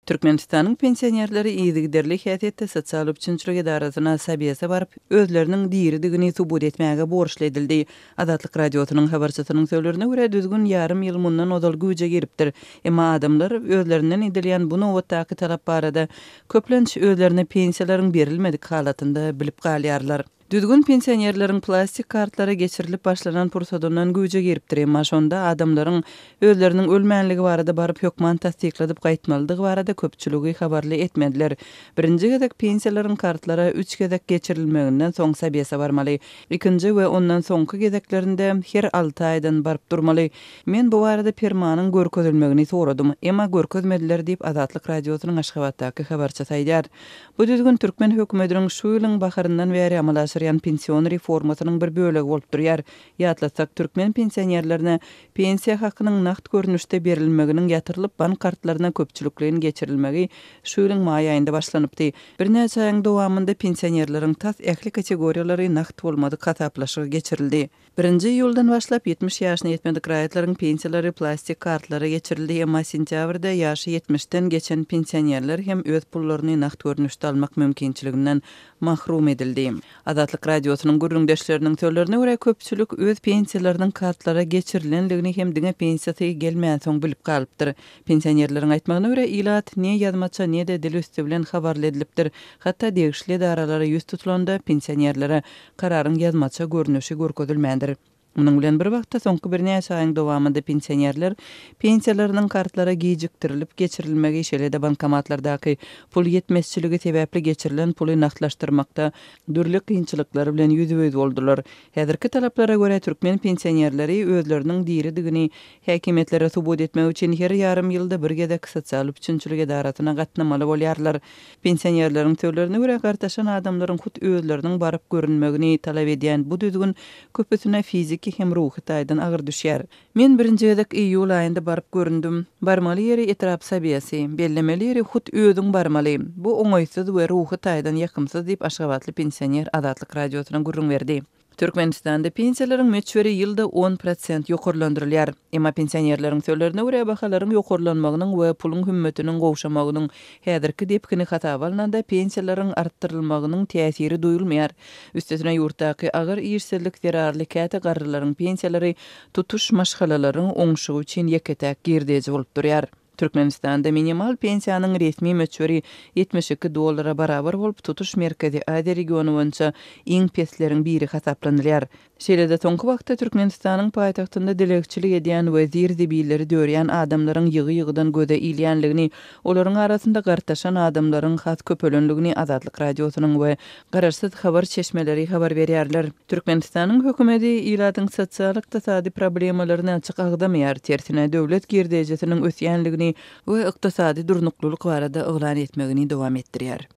Türkmenistanyň pensionerleri yzygiderli häsiýetde sosial üpjünçilik edarasyna, Sobese baryp, özleriniň diridigini subut etmäge borçly edildi. Azatlyk Radiosynyň habarçysynyň sözlerine görä, düzgün ýarym ýyl mundan ozal güýje giripdir. Emma adamlar özlerinden edilýän bu nobatdaky talap barada, köplenç, özlerine pensiýalaryň berilmedik halatynda bilip galýarlar. Düzgün pensionerleriň plastik kartlary geçirilip başlanan pursadyndan güýje giripdir, emma şonda adamlaryň özleriniň ölmänligi barada baryp hökman tassykladyp gaýtmalydygy barada köpçüligi habarly etmediler. Birinji gezek pensiýalaryň kartlara üç gezek geçirilmeginden soň sobese barmaly. Ikinji we ondan soňky gezeklerinde her alty aýdan baryp durmaly. Men bu barada permanyň görkezilmegini soradym. Emma görkezmediler diýip, Azatlyk Radiosynyň Aşgabatdaky habarçysy aýdýar. Bu düzgün türkmen hökümetiniň şu ýylyň baharyndan bäri amala aşyrýan pension reformasynyň bir bölegi bolup durýar. Ýatlatsak, türkmen pensionerlerine pensiýa hakynyň nagt görnüşde berilmeginiň ýatyrylyp, bank kartlaryna köpçülikleýin geçirilmegi şu ýylyň maý aýynda başlanypdy. Birnäçe aýyň dowamynda pensionerleriň tas ähli kategoriýalary nagt bolmadyk hasaplaşyga geçirildi. Birinji iýuldan başlap, 70 ýaşyna ýetmedik raýatlaryň pensiýalary plastik kartlara geçirildi, emma sentýabrda ýaşy ýetmişden geçen pensionerler hem öz pullaryny nagt görnüşde almak mümkinçiliginden mahrum edildi. Azatlyk Radiosynyň gürrüňdeşleriniň sözlerine görä, köpçülik öz pensiýalarynyň kartlara geçirilendigini hem diňe pensiýasy gelmänsoň bilip galypdyr. Pensionerleriň aýtmagyna görä, ilat ne ýazmaça, ne-de dil üsti bilen habarly edilipdir. Hatda degişli edaralara ýüz tutulanda, pensionerlere Kararyň ýazmaça görnüşi görkezilmändir. Munuň bilen bir wagtda, soňky birnäçe aýyň dowamynda pensionerler pensiýalarynyň kartlara gijikdirilip geçirilmegi, şeýle-de bankomatlardaky pul ýetmezçiligi sebäpli geçirilen puly nagtlaşdyrmakda dürli kynçylyklar bilen ýüzbe-ýüz boldular. Häzirki talaplara görä, türkmen pensionerleri özleriniň diridigini häkimiýetlere subut etmek üçin her ýarym ýylda bir gezek sosial üpjünçilik edarasyna gatnamaly bolýarlar. Pensionerleriň sözlerine görä, gartaşan adamlaryň hut özleriniň baryp görünmegini talap edýän bu düzgün köpüsine fiziki hem ruhy taýdan agyr düşýär. Men birinji gezek iýul aýynda baryp göründim. Barmaly ýeri etrap sobesi, bellemeli ýeri hut özüň barmaly. Bu oňaýsyz we ruhy taýdan ýakymsyz diýip, aşgabatly pensioner Azatlyk Radiosyna gürrüň berdi. Türkmenistanda pensiýalaryň möçberi ýylda 10% ýokarlandyrylýar. Emma pensionerleriň sözlerine görä, bahalaryň ýokarlanmagynyň we puluň hümmetiniň gowşamagynyň häzirki depgini hasaba alnanda, pensiýalaryň artdyrylmagynyň täsiri duýulmaýar. Üstesine, ýurtdaky agyr işsizlik zerarly käte garrylaryň pensiýalary tutuş maşgalalaryň oňşugy üçin ýeke-täk girdeji bolup durýar. Türkmenistanda minimal pensiýanyň resmi möçberi 72 dollara barabar bolup, tutuş Merkezi Aziýa regiony boýunça iň pesleriň biri hasaplanylýar. Şeýle-de, soňky wagtda Türkmenistanyň paýtagtynda dilegçilik edýän we zir-zibilleri dörýän adamlaryň ýygy-ýygydan göze ilýänligini, olaryň arasynda gartaşan adamlaryň has köpelenligini Azatlyk Radiosynyň we garaşsyz habar çeşmeleri habar berýärler. Türkmenistanyň hökümeti ilatyň sosial-ykdysady problemalaryny açyk agzamaýar, tersine, döwlet girdejisiniň ösýänligini we ykdysady durnuklylyk barada yglan etmegini dowam etdirýär.